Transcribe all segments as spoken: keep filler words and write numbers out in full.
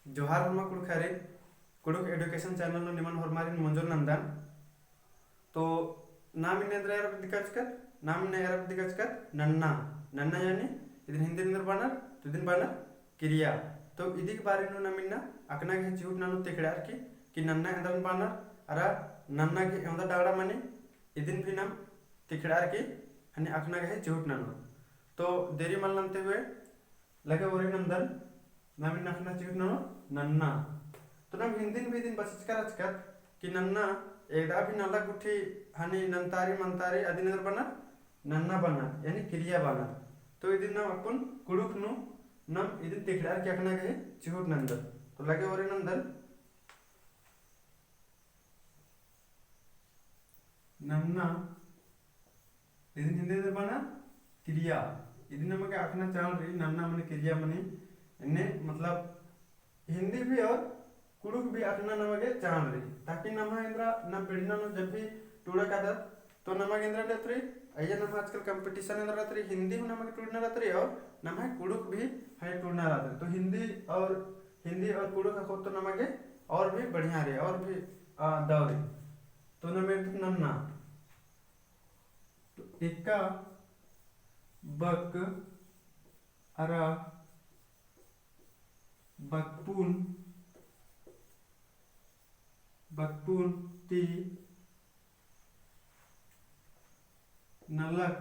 जोहार होरमा कुँड़ुख़ारिन, कुँड़ुख़ education channel नू निमन होरमारिन मोंजोर नन्दन। तो नाम इन्ने एन्दरा एरा बेद्दी काचकत, नाम इन्ने एरा बेद्दी काचकत नन्ना। नन्ना यानी इदिन हिंदी नू एन्दर बअनर, तो इदिन बअनर किरिया। तो इदी के बारे नू नाम इन्ना अख़ना गही चिहुट ननोत तिखड़ार की, कि नन्ना एन्दरन बअनर, अरा नन्ना गही एवंदा डाड़ा मनी, इदिन भी नाम तिखड़ार की हनी अख़ना गही चिहुट ननोत। तो देरी मल नन्ते हुए, लगे ओरी नन्दन, नाम इन्ना अख़ना चिहुट ननोत नन्ना। तो नाम हिंदी नू भी इदिन बचचका रहचकत कि नन्ना एकदा भी नलख गुट्ठी हनी नन्तारी मन्तारी अदिन एन्दर बअनर, नन्ना बअनर, यानी किरिया बअनर। तो इदिन नाम अक्कुन कुँड़ुख़ नू नाम इदिन तिखड़ार की अख़ना गही चिहुट नन्दन। तो लगे ओरी नन्दन, नन्ना, इदिन हिंदी नू बअनर किरिया। इदिन नमा गे अख़ना चाड़ रई, नन्ना मने किरिया मने, इन्ने मतलब हिंदी भी और कुँड़ुख़ भी अख़ना नमा गे चाड़ रई। ताकि नम्है एन्दरा नाम पीढ़ी नू जब भी टूड़ा कादत, तो नमा गे एन्दरा रहत रई, अइय्या नम्है आजकल competition एन्दरा रहत रई, हिंदी हूँ नमा गे टूड़ना रहत रई और नम्है कुँड़ुख़ भी हनी टूड़ना रहत रई। तो हिंदी और, हिंदी और कुँड़ुख़ अख़ोत तो नमा गे और भी बढ़िया रई, और भी, आ, दव रई। तो नाम एन्दरा नन्ना। तो एका बक अरा बकपुन, बकपुन ती नलख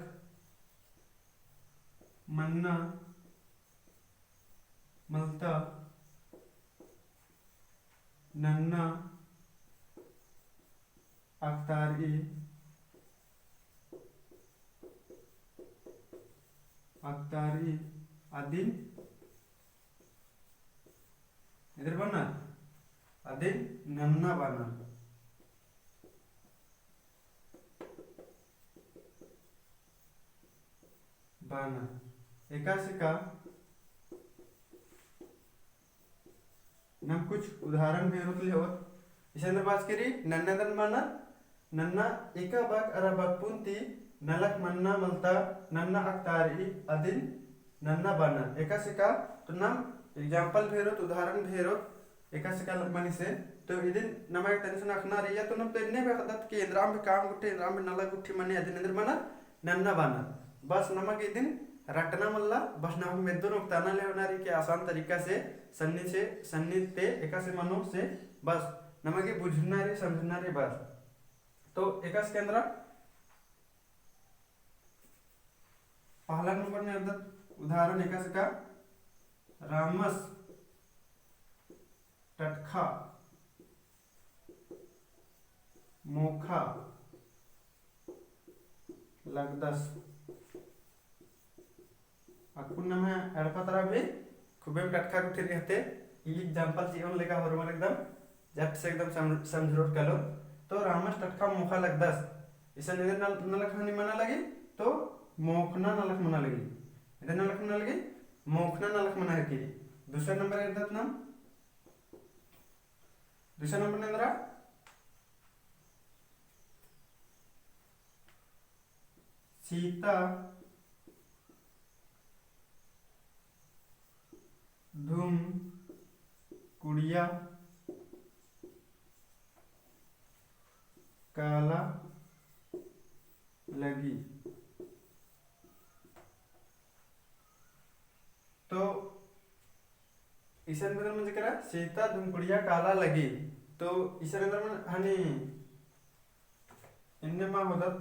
मन्ना मलता नन्ना अख़तारई, अख़तारई अदिन एन्दर बअनर, अदिन नन्ना बअनर। बअनर। एकासे का नाम कुछ उदाहरण भेरोत लेहोत। इसन बाचकी रई, नन्ना एन्दरन बअनर, नन्ना एका बक अरा बकपुन ती नलख मन्ना मलता नन्ना अख़तारई अदिन नन्ना बअनर। एकासे का तो नाम example भेरोत, उदाहरण भेरोत, एकासे का मनी से, तो इदिन नमा गे tension अख़ना रई, तो नाम तो इन्ने भी अख़दत कि एन्दराम भी काम गुट्ठी, एन्दराम भी नलख गुट्ठी मनी, अदिन एन्दर बअनर, नन्ना बअनर। बस नमा गे इदिन रटना मल्ला, बस नमा गे मेद्दो नू ओक्ताना लेवना रई कि आसान तरीका से, सन्नी से, सन्नी ते एकासे मनो से, बस नमा गे बुझना रई, समझना रई, बस। तो एकासे का एन्दरा पहला नंबर नू एरदत उदाहरण एकासे का, रामस टटखा मोखा लगदस। अक्कुन नम्है एड़पा तरा भी खुबेम टटखा गुट्ठी रहते, ई example चिओन लेका होरमर एकदम झट से एकदम सम-, समझरोर कालो। तो रामस टटखा मोखा लगदस। इसन एन्देर नल-, नलख हनी मना लगी, तो मोखना नलख मना लगी। एन्देर नलख मना लगी, मोखना नलख मना हेलकी रई। दूसरा नंबर एरदत नाम, दूसरा नंबर नू एन्दरा, सीता धुम कुड़िया काला लगी। तो इसन बदल मंजा केरा, सीता धुम कुड़िया काला लगी। तो इसन बदल मन हनी इन्ने मा होदत,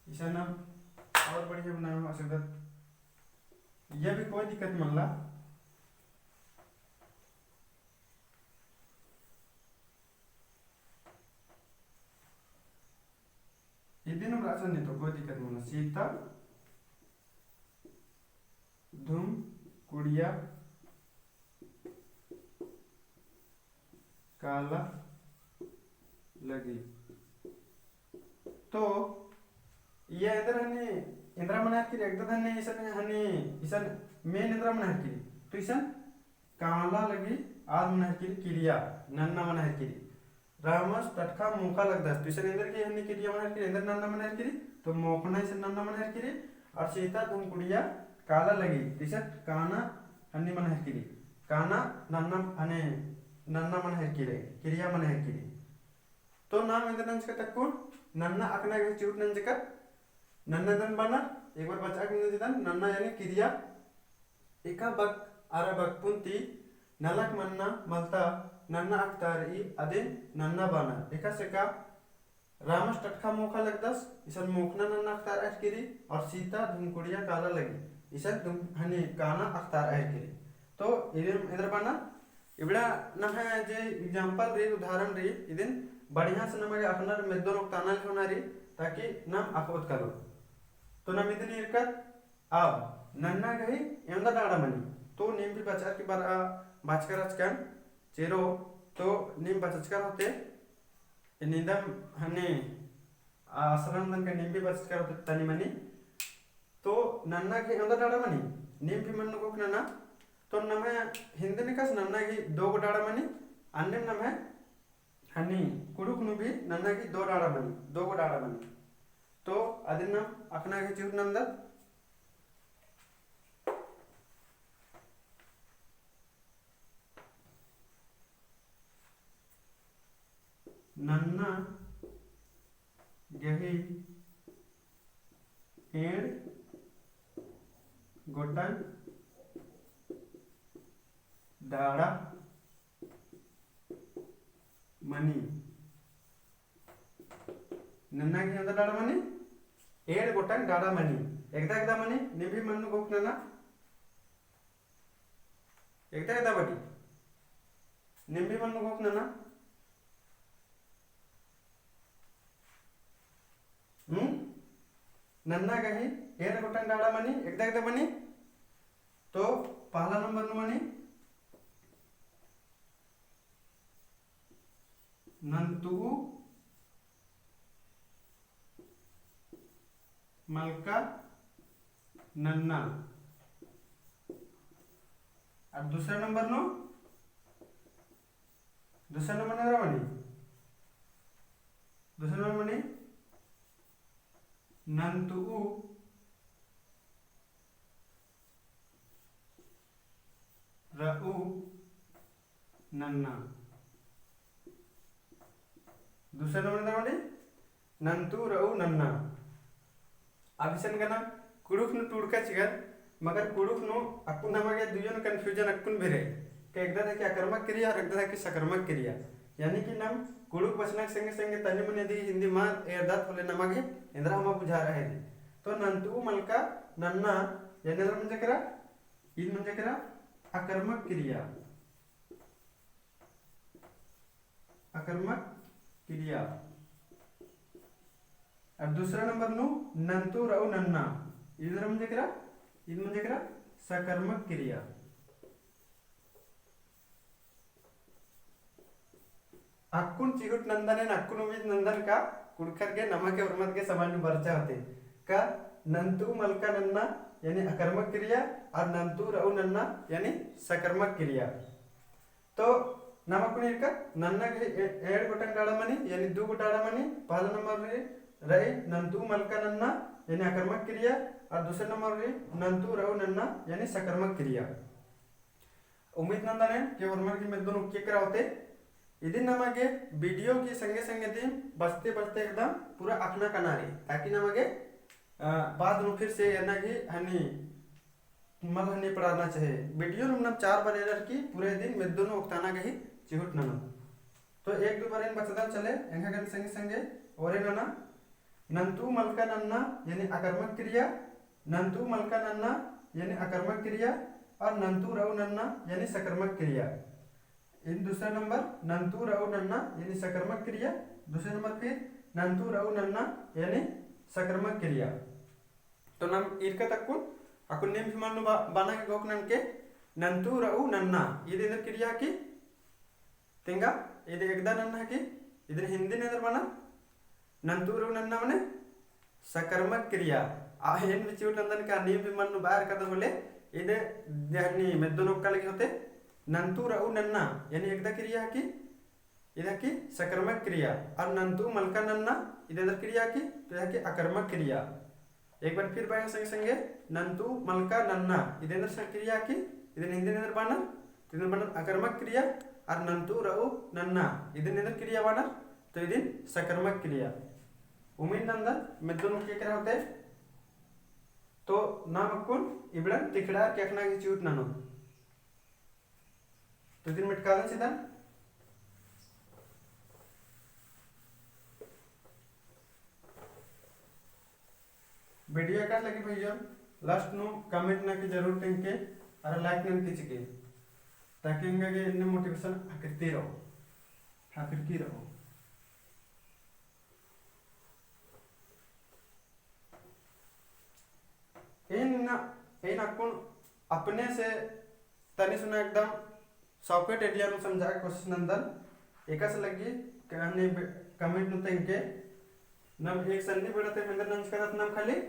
इसन अब और बढ़िया बनावे मा सकदत। ये भी कोई दिक्कत मल्ला। इदिन रासन नहीं तो कोई दिक्कत मल्ला। सीता धुम कुड़िया काला लगी। तो ये एन्देर हनी, एन्देर मना हेलकी रई, एकदम हनी, इसन हनी, इसन main एन्देर मना हेलकी रई। तो इसन काला लगी आद मना हेलकी रई, किरिया, नन्ना मना हेलकी रई। रामस टटखा मोखा लगदस। तो इसन एन्देर की हनी किरिया मना हेलकी रई, एन्देर नन्ना मना हेलकी रई, तो मोखना इसन नन्ना मना हेलकी रई। और सीता धुम कुड़िया काला लगी, इसन काना हन्नी मना हेरकी रई। काना नन्ना हने, नन्ना मना हेरकी रई, किरिया मना हेरकी रई। तो नाम एन्देर नंजकत अक्कुन, नन्ना अख़ना गही चिहुट नंजकत। नन्ना एन्देर बअनर, एक बार बचआ के नंजदन, नन्ना यानी किरिया। एका बक, अरा बकपुन ती नलख मन्ना मलता नन्ना अख़तारई, अदिन नन्ना बअनर। एकासे का रामस टटखा मोख़ा लगदस, इसन मोख़ना नन्ना अख़तारआ हेरकी रई, और सीता धुमकुड़िया काला लगी, इसन धुम-, हनी काना अख़तारआ हेरकी रई। तो इदिन एन्देर बअनर, इबड़ा नम्है जे example रई, उदाहरण रई, इदिन बढ़िया से नमा गे अख़ना मेद्दोन ओक्ताना लिखोना रई, ताकि नाम अख़ोत कालो। तो नाम इदिन ईरकत, अब नन्ना गही एवंदा डाड़ा मनी। तो नीम भी बचअर की बरआ, बचका रहचकन, चेरो, तो नीम बचचका रहते, इन्निदम हने आसरा नंदन का नीम भी बचचका रहते तनी मनी। तो नन्ना गही एवंदा डाड़ा मनी, नीम भी मन्नु गोख नना। तो नम्है हिन्दी निकस नन्ना गही दो गो डाड़ा मनी, अन्नेम नम्है हनी कुँड़ुख़ नू भी नन्ना गही दो डाड़ा मनी, दो गो डाड़ा मनी। तो अदिन नाम अख़ना गही चिहुट नंदत। नन्ना गही एंड़ गोटंग डाड़ा मनी। नन्ना गही एवंदा डाड़ा मनी, एंड़ गोटंग डाड़ा मनी। एकदा एकदा मनी, नीम भी मन्नु गोख नना। एकदा एकदा बनी। नीम भी मन्नु गोख नना। हम्म? नन्ना गही एंड़ गोटंग डाड़ा मनी, एकदा एकदा बनी। तो पहला नंबर नू मनी, नन्तुउ मलका नन्ना। अब दूसरा नंबर नू, दूसरा नंबर नू मनी, दूसरा नंबर मनी, नन्तुउ रऊ नन्ना। दूसरा नंबर नू मनी, नन्तु रऊ नन्ना। अब इसन गना कुँड़ुख़ नू टूड़का चिगन, मगर कुँड़ुख़ नू अक्कुन नमा गे दुइयोन confusion अक्कुन बेरे। का एकदा दा कि अकर्मक क्रिया और एकदा दा कि सकर्मक क्रिया। यानी कि नाम कुँड़ुख़ बचना के संगे संगे तनी मनी यदि हिन्दी मा एरदत होले नमा गे एन्दरा हूँ मा बुझारआ हेले। तो नन्तु मलका नन्ना, यानी एन्दरा मंजा केरा, ईद मंजा केरा अकर्मक क्रिया। अकर्मक क्रिया। और दूसरा नंबर नू नन्तु रऊ नन्ना। ईद एन्दरा मंजा केरा, ईद मंजा केरा सकर्मक क्रिया। अक्कुन चिहुट नन्दन एन अक्कुन उम्मीद नन्दन का कुँड़ुख़र गे नमा गे ओर्मर गे समझ नू बरचा होते। का नन्तु मलका नन्ना यानी अकर्मक क्रिया और नन्तु रऊ नन्ना यानी सकर्मक क्रिया। तो नाम अक्कुन ईरका नन्ना गही ए-, एंड़ गोटंग डाड़ा मनी, यानी दू गो डाड़ा मनी, पहला नंबर रई, रई नन्तु मलका नन्ना, यानी अकर्मक क्रिया, और दूसरा नंबर रई नन्तु रऊ नन्ना, यानी सकर्मक क्रिया। उम्मीद नन्दन एन कि ओर्मर गे मेद्दोन ओक्के केरा होते। इदिन नमा गे video की संगे संगे दिम बचते बचते एकदम पूरा अख़ना कना रई, ताकि नमा गे, अ, बाद नू फिर से एन्ना गही हनी मल हनी पड़ारना चाहे। Video नू नाम चार बार एरर की पूरे दिन मेद्दोन ओक्ताना गही चिहुट नना। तो एक दो बार एन बचदन चले, एंगा गन संगे संगे ओरे नना। नन्तु मलका नन्ना यानी अकर्मक क्रिया, नन्तु मलका नन्ना यानी अकर्मक क्रिया, और नन्तु रऊ नन्ना यानी सकर्मक क्रिया। इन दूसरा नंबर नन्तु रऊ नन्ना यानी सकर्मक क्रिया, दूसरा नंबर फिर नन्तु रऊ नन्ना यानी सकर्मक क्रिया। तो नाम ईरका तक्कुन, अक्कुन नीम भी मन्नु बा-, बना के गोख ननके, नन्तु रऊ नन्ना, ईद एन्दर क्रिया की, तेंगा, ईद एकदा नन्ना की, इदिन हिन्दी नू एन्दर बना, नन्तु रऊ नन्ना मने सकर्मक क्रिया। आ एन भी चिहुट नन्दन का नीम भी मन्नु बअर का होले, ईद देहनी मेद्दोन ओक्का लगी होते, नन्तु रऊ नन्ना, यानी एकदा क्रिया की, इदा की सकर्मक क्रिया, और नन्तु मलका नन्ना, इदा एन्दर क्रिया की, तो इदा की अकर्मक क्रिया। एक बार फिर बआ संगे संगे, नन्तु मलका नन्ना, इदिन एन्देर स-, क्रिया की, इदिन हिन्दी नू एन्देर बअनर, इदिन बअनर अकर्मक क्रिया, अरा नन्तु रऊ नन्ना, इदिन एन्देर क्रिया बअनर, तो इदिन सकर्मक क्रिया। उम्मीद नन्दन, मेद्दोन ओक्के केरा होले, तो नाम अक्कुन इबड़न तिखड़ार के अख़ना की चिहुट ननोत। तो इदिन मेटकादन चिदन। Video एकासे लगी भइयोन, last नू comment नना की जरूर तेंगके, अरा like नना की चिके, ताकि एंगा गे एन्ने motivation हकरती रओ, हकरकी रओ। एन, एन अक्कुन अपने से तनी सुना एकदम shortcut idea नू समझार कोशिश नन्दन। एकासे लगी क-, अन्ने बे-, comment नू तेंगके, नम एक सन्नी बेड़ा ती एन्देर नंजकदत, नम खाली,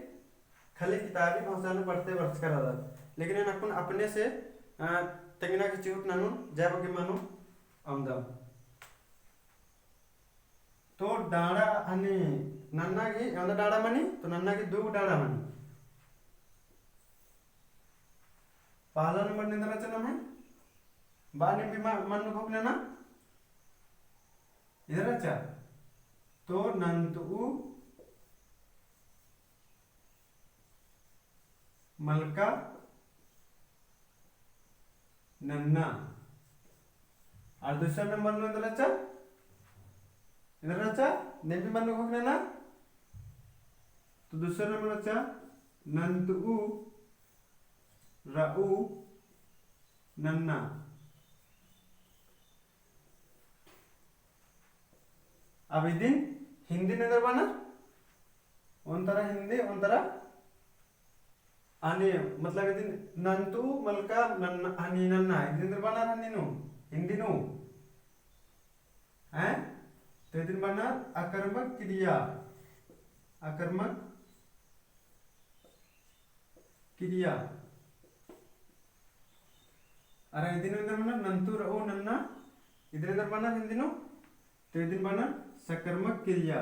खाली किताबी भाषा नू पढ़ते बरचका रअदत। लेकिन एन अक्कुन अपने से, अ, तेंगना की चिहुट ननोन, जा बग्गे मनो अमदम। तो डाड़ा हनी नन्ना गे एवंदा डाड़ा मनी, तो नन्ना गे दू डाड़ा मनी। पहला नंबर नू एन्देर रहचा नम्है, बा नीम भी म-, मन्न घोख नना, एन्देर रहचा। तो नन्तु मलका नन्ना। अरा दूसरा नंबर नू एन्देर रहचा, एन्देर रहचा, नीम भी मन्न घोख नना। तो दूसरा नंबर रहचा, नन्तु रऊ नन्ना। अब इदिन हिन्दी नू एन्देर बअनर, ओन तरा हिन्दी, ओन तरा हनी, मतलब इदिन नन्तु मलका नन्ना, हनी नन्ना, इदिन एन्देर बअनर हनी नू, हिन्दी नू। हैं? तो इदिन बअनर अकर्मक क्रिया, अकर्मक क्रिया। अरा इदिन एन्देर बअनर नन्तु रऊ नन्ना, इदिन एन्देर बअनर हिन्दी नू, तो इदिन बअनर सकर्मक क्रिया।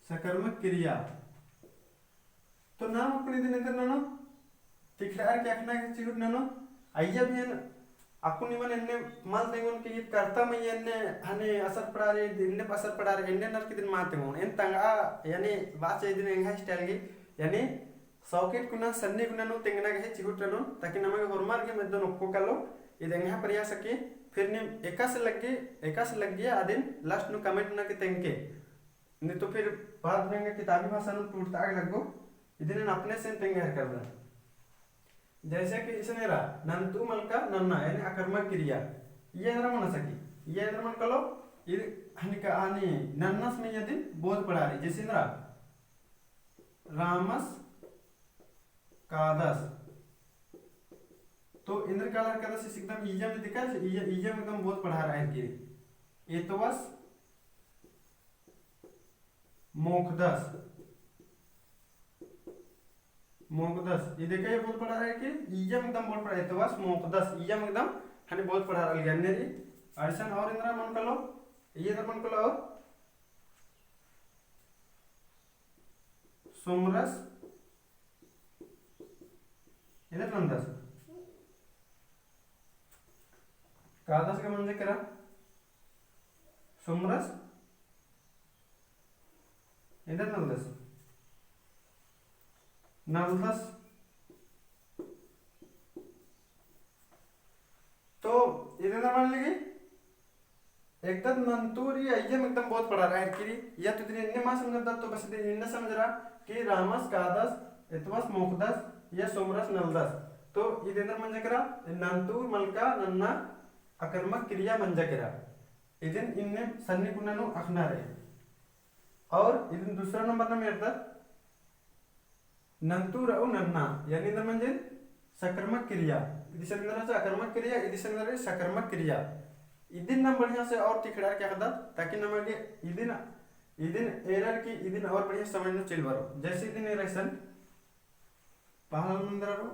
सकर्मक क्रिया। तो नाम अक्कुन इदिन एन्देर ननोत, तिखड़ार के अख़ना की चिहुट ननोत। अइय्या भी एन अक्कुन निमन एन्ने मल तेंगोन कि ईद कर्ता मइय्याँ एन्ने हनी असर पड़ारी, एन्ने असर पड़ारी, एन्ने नर की इदिन मा तेंगोन। एन तंगआ, यानी बाचे इदिन एंग्है style गे, यानी shortcut कुना, सन्नी कुना नू तेंगना गे चिहुट ननोन, ताकि नमा गे होरमर गे मेद्दोन ओक्को कालो, ईद एंग्है प्रयास हिके। फिर नीम एकासे लग्गी, एकासे लग्गिया अदिन last नू comment नना की तेंगके। नहीं तो फिर बाद में एंगा किताबी भाषा नू टूटता आगे लग्गो, इदिन एन अपने से तेंगे हर करदा। जैसे कि इसन एरा, नन्तु मलका नन्ना, यानी अकर्मक क्रिया। इय्या एन्देर मना सकी, इय्या एन्देर मना कालो, इद हनी का, हनी नन्नस मइय्याँ इदिन बोध पड़ारी। जैसे एरा, रामस कादस। तो एन्देर काला कादस ईस एकदम इय्यम दिखा, इय्या, इय्यम एकदम बोध पड़ार आहिर की। एतवस मोख़दस। मोख़दस। इदिन का बोध पड़ार आहिर की, इय्यम एकदम बोध पड़ार, एतवस मोख़दस। इय्यम एकदम हनी बोध पड़ार अलग अन्ने री। अइसन और एन्देर मना कालो, इय्या एन्देर मना कालो और सोमरस एन्देर नलदस। कादस गे मंजा केरा सोमरस एन्देर नलदस। नलदस। तो इदिन एन्देर मना लगी एकदम नन्तु री इय्यम एकदम बोध पड़ार आहिर की री। या तो इदिन एन्ने मा समझरदत तो बस इदिन एन्ने समझरा कि रामस कादस, एतवस मोख़दस, या सोमरस नलदस। तो इदिन एन्देर मंजा केरा, नन्तु मलका नन्ना अकर्मक क्रिया मंजा केरा। इदिन एन्ने सन्नी कुना नू अख़ना रई। और इदिन दूसरा नंबर नम एरदत नन्तु रऊ नन्ना, यानी एन्देर मंजा सकर्मक क्रिया। इदिसन एन्देर रहचा अकर्मक क्रिया, इदिसन एन्देर सकर्मक क्रिया। इदिन नम बढ़िया से और तिखड़ार के अख़दत, ताकि नमा गे इदिन, इदिन एरर की इदिन और बढ़िया समझ नू चिल बरो। जैसे इदिन एरा इसन, पहला नंबर रओ,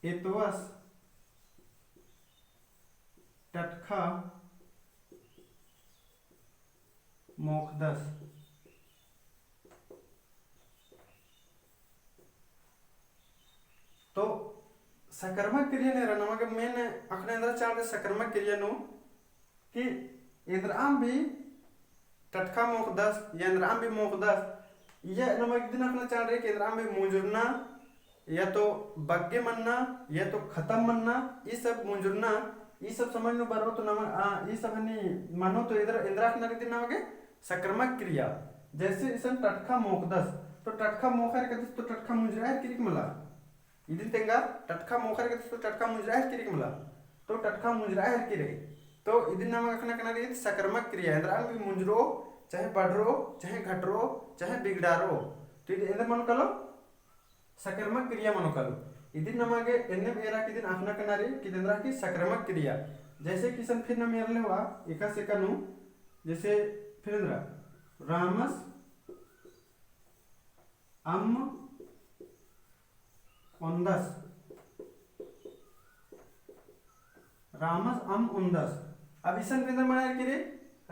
एतवस टटखा मोख़दस। तो सकर्मक क्रिया नू एरा नमा गे main अख़ना एन्दरा चाड़ रई सकर्मक क्रिया नू कि एन्दरम भी टटखा मोख़दस, या एन्दरम भी मोख़दस, या नमा गे इदिन अख़ना चाड़ रई कि एन्दरम भी मुंजुरना, या तो बग्गे मन्ना, या तो खतम मन्ना, ई सब मुंजुरना, ई सब समझ नू बरओ तो नमा, आ, ई सब हनी मनो तो एन्दरा, एन्दरा अख़ना रई इदिन नमा गे सकर्मक क्रिया। जैसे इसन टटखा मोख़दस, तो टटखा मोख़ा हेलरकदस तो टटखा मुंजुरआ हेलरकी रई का मला। इदिन तेंगा टटखा मोख़ा हेलरकदस तो टटखा मुंजुरआ हेलरकी रई का मला। तो टटखा मुंजुरआ हेलरकी रई। तो इदिन नमा गे अख़ना कना रई सकर्मक क्रिया, एन्दरम भी मुंजुरओ, चाहे बढ़रओ, चाहे घटरओ, चाहे बिगड़ारओ। तो इदिन एन्दर मनो कालो, सकर्मक क्रिया मनो कालो। इदिन नमा गे एन्नेम एरा कि इदिन अख़ना कना रई कि एन्दरा कि सकर्मक क्रिया। जैसे कि इसन फिर नम एरा लेवा, एकासे एका नू, जैसे फिर एन्दरा, रामस अम्म ओन्दस। रामस अम्म ओन्दस। अब इसन एन्दर मना हेलरकी रई,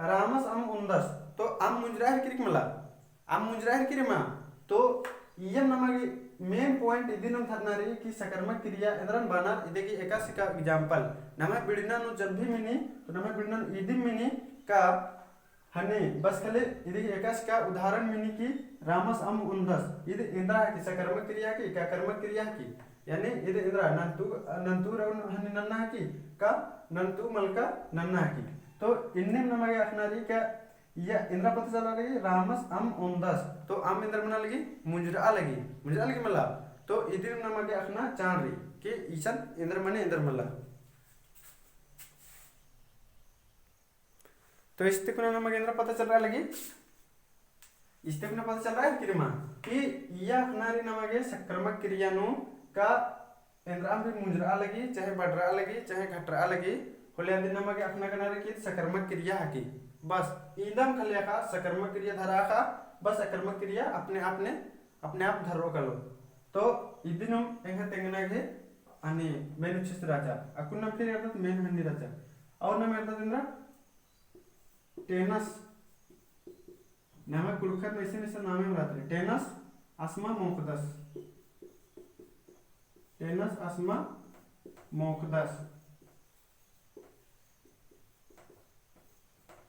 रामस अम्म ओन्दस। तो अम्म मुंजुरआ हेलरकी रई का मला। अम्म मुंजुरआ हेलरकी रई मा। तो इय्यम नमा गे main point इदिन धरना रई कि सकर्मक क्रिया एन्दरन बअनर। इदे गही एकासे एका example। नम्है बिड़ना नू जब भी मिनी, तो नम्है बिड़ना नू इदिम मिनी का हनी, बस खाली इदी एकासे एका उदाहरण मिनी कि रामस अम्म ओन्दस। इद एन्दरा हिकी, सकर्मक क्रिया हिकी, अकर्मक क्रिया हिकी। यानी इद एन्दरा नन्तु, नन्तु रऊ हनी नन्ना हिकी, का नन्तु मलका नन्ना हिकी। तो इन्नेम नमा गे अख़ना रई का, या एन्दरा पता चला लगी, रामस अम्म ओन्दस। तो अम्म एन्दर मना लगी, मुंजुरआ लगी, मुंजुरआ लगी मला। तो इदिन नमा गे अख़ना चाड़ रई कि इसन एन्दर मनी एन्दर मला। तो इस्ते कुना नमा गे एन्दरा पता चलरआ लगी, इस्ते कुना पता चलरआ हेलरकी रई मा कि इय्या अख़ना रई नमा गे सकर्मक क्रिया नू का एन्दरम भी मुंजुरआ लगी, चाहे बढ़रआ लगी, चाहे घटरआ लगी, होले अदिन नमा गे अख़ना कना रई कि सकर्मक क्रिया हिकी। बस इदम खाली अख़आ, सकर्मक क्रिया धरआ अख़आ, बस अकर्मक क्रिया अपने आप ने, अपने आप धरओ कालो। तो इदिन एंग्है तेंगना गे हनी main उच्छिष्ट रहचा, अक्कुन नम फिर एरदत main हनी रहचा। और नम एरदत एन्दरा टेनस, नम्है कुँड़ुख़र नू इसन इसन नामे रहत रई। टेनस असमा मोख़दस। टेनस असमा मोख़दस।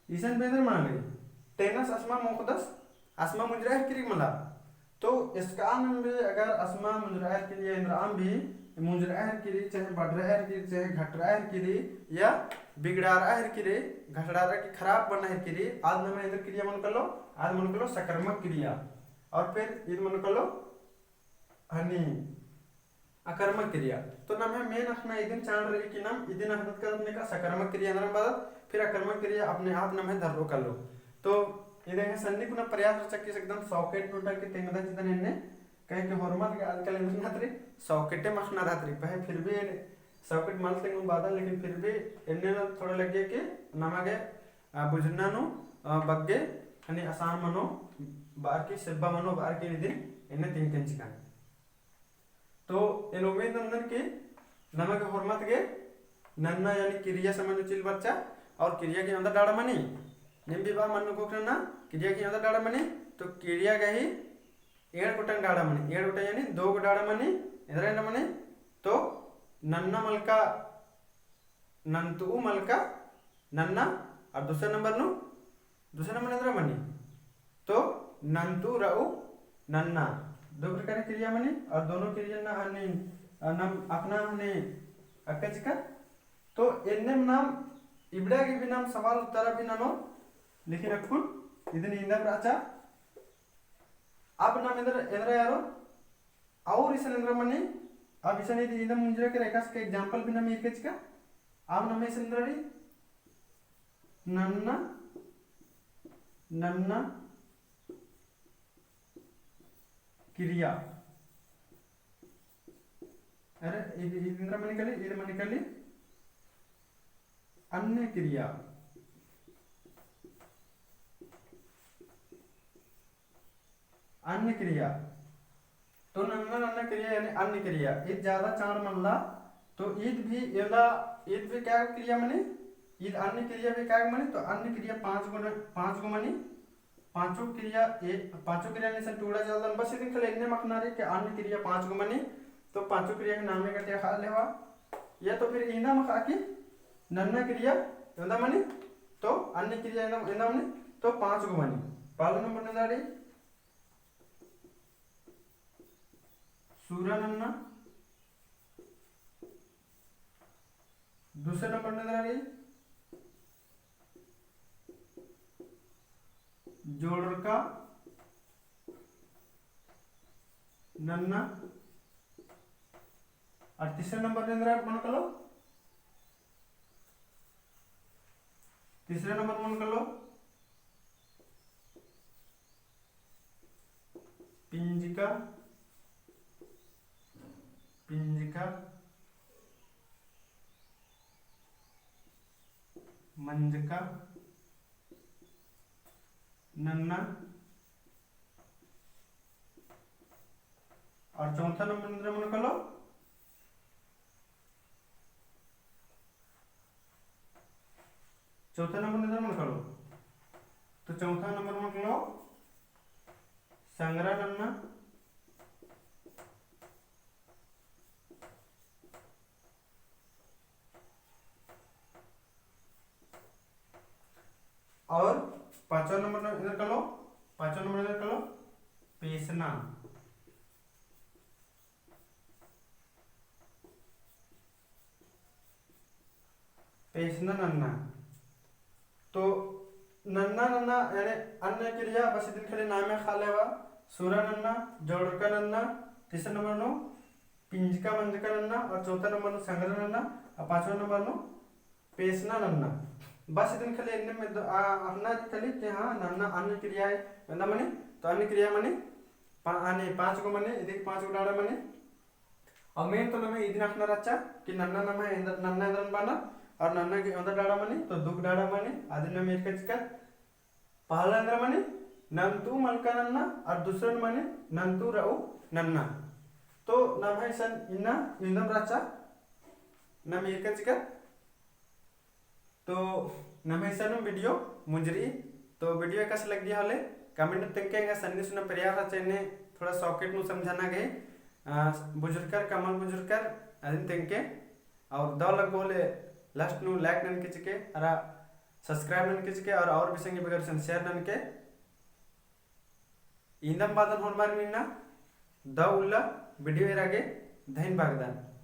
इसन बेदर माने। टेनस असमा मोख़दस, असमा मुंजुरआ हेलरकी रई मला। तो एसका नम भी अगर असमा मुंजुरआ हेलरकी रई, एन्दरम भी मुंजुरआ हेलरकी रई, चाहे बढ़रआ हेलरकी रई, चाहे घटरआ हेलरकी रई, या बिगड़ारआ हेलरकी रई, घटड़ारआ की खराब मना हेलरकी रई, आद नम्है एन्दर क्रिया मनो कालो, आद मनो कालो सकर्मक क्रिया। और फिर इद मनो कालो हनी अकर्मक क्रिया। तो नम्है main अख़ना इदिन चाड़ रई कि नम इदिन अख़दत का नेका सकर्मक क्रिया एन्दरम बअदत, फिर अकर्मक क्रिया अपने आप नम्है धरओ कालो। तो इदे सन्नी कुना प्रयास रहचा कि एकदम shortcut नू ओन्टा कि तेंगदन चिदन एन्ने, काहे कि होरमत गे आजकल एन्ने रहत रई, shortcut ए मखना रहत रई, पहें फिर भी shortcut मल तेंगोन बअदन, लेकिन फिर भी एन्ने ना थोड़ा लग्गिया कि नमा गे, आ, बुझना नू, आ, बग्गे, हनी आसान मनो, बअर की सेब्बा मनो, बअर की इदिन एन्ने तेंगकन चिकन। तो एन उम्मीद नन्दन कि नमा गे होरमत गे नन्ना यानी क्रिया समझ नू चिल बरचा, और क्रिया गही एवंदा डाड़ा मनी, नीम भी बआ मन नू कोखना ना, क्रिया गही एवंदा डाड़ा मनी, तो क्रिया गही एंड़ गोटंग डाड़ा मनी, एंड़ गोटंग यानी दो गो डाड़ा मनी, एन्दरा एन्दरा मनी, तो नन्ना मलका नन्तु मलका नन्ना, और दूसरा नंबर नू, दूसरा नंबर नू एन्दरा मनी। तो नन्तु रऊ नन्ना, दो प्रकार की क्रिया मनी, और दोनों क्रिया ना हनी, अ, नम अख़ना हनी अक्का चिका। तो एन्नेम नाम इबड़ा गे भी नाम सवाल उत्तर भी ननो, लेकिन अक्कुन इदिन इन्दम रहचा। अब नाम एन्दरा, एन्दरा यारो, और इसन एन्दरा मनी, अब इसन इदी इन्दम मुंजरा केरा एकासे एका example भी नाम ईरके चिका। अब नाम इसन एन्दरा रई, नन्ना, नन्ना क्रिया। अरे, इद, इद एन्दरा मनी काली, इद मनी काली अन्य क्रिया। अन्य क्रिया। तो नन्ना नन्ना क्रिया यानी अन्य क्रिया। इद ज्यादा चाड़ मल्ला। तो इद भी एवंदा, इद भी क्या क्रिया मनी? ईद अन्य क्रिया भी कायग मनी, तो अन्य क्रिया पाँच गो न-, पाँच गो मनी, पाँचों क्रिया ए-, पाँचों क्रिया ने सन टूड़ा चलदन, बस इदिन खाली एन्ने मखना रई कि अन्य क्रिया पाँच गो मनी, तो पाँचों क्रिया के नामे कटिया खा लेवा। या तो फिर इन्दा मखा कि नन्ना क्रिया एन्दा मनी, तो अन्य क्रिया एन्दा, एन्दा मनी, तो पाँच गो मनी। पहला नंबर नू एन्दा रई सुरा नन्ना, दूसरा नंबर नू एन्दा रई जोड़रका नन्ना, और तीसरा नंबर नू एन्दा रई मनो कालो, तीसरा नंबर मनो कालो पिंजका, पिंजका मंजका नन्ना। और चौथा नंबर नू एन्दा मनो कालो, चौथा नंबर नू एन्दा मनो कालो, तो चौथा नंबर मनो कालो संगरा नन्ना। और पाँचवा नंबर नू एन्दा कालो, पाँचवा नंबर नू एन्दा कालो पेसना। पेसना नन्ना। तो नन्ना नन्ना यानी अन्य क्रिया बस इदिन खाली नामे खा लेवा, सुरा नन्ना, जोड़रका नन्ना, तीसरा नंबर नू पिंजका मंजका नन्ना, और चौथा नंबर नू संगरा नन्ना, और पाँचवा नंबर नू पेसना नन्ना। बस इदिन खाली एन्ने में द-, आ, अख़ना रई खाली कि हाँ, नन्ना अन्य क्रिया है, एन्दा मनी, तो अन्य क्रिया मनी, पा-, आने पाँच गो मनी, इदिन पाँच गो डाड़ा मनी। और main तो नम्है इदिन अख़ना रहचा कि नन्ना नम्है एन्द-, नन्ना एन्दरन बअनर, और नन्ना गे एवंदा डाड़ा मनी, तो दुगो डाड़ा मनी, अदिन नम ईरका चिकर। पहला एन्दरा मनी, नन्तु मलका नन्ना, और दूसरन मनी, नन्तु रऊ नन्ना। तो नम्है इसन इन्ना इवंदम रहचा, नम ईरका चिकर। तो नम्है इसन video मुंजरी। तो video एकासे लग्गी होले comment नू तेंगके, एंगा सन्नी सुन्ना पेरियार रहचा एन्ने थोड़ा shortcut नू समझाना गे, आ, बुझुरकर, कमल बुझुरकर, अदिन तेंगके। और दव लग्गो होले last नू like ननके चिके, अरा subscribe ननके चिके, और, और भी संगी बगर सन share ननके। इन्दम बअदन होरमारिन इन्ना, दव उल्ला video एरा गे धइन बअदन।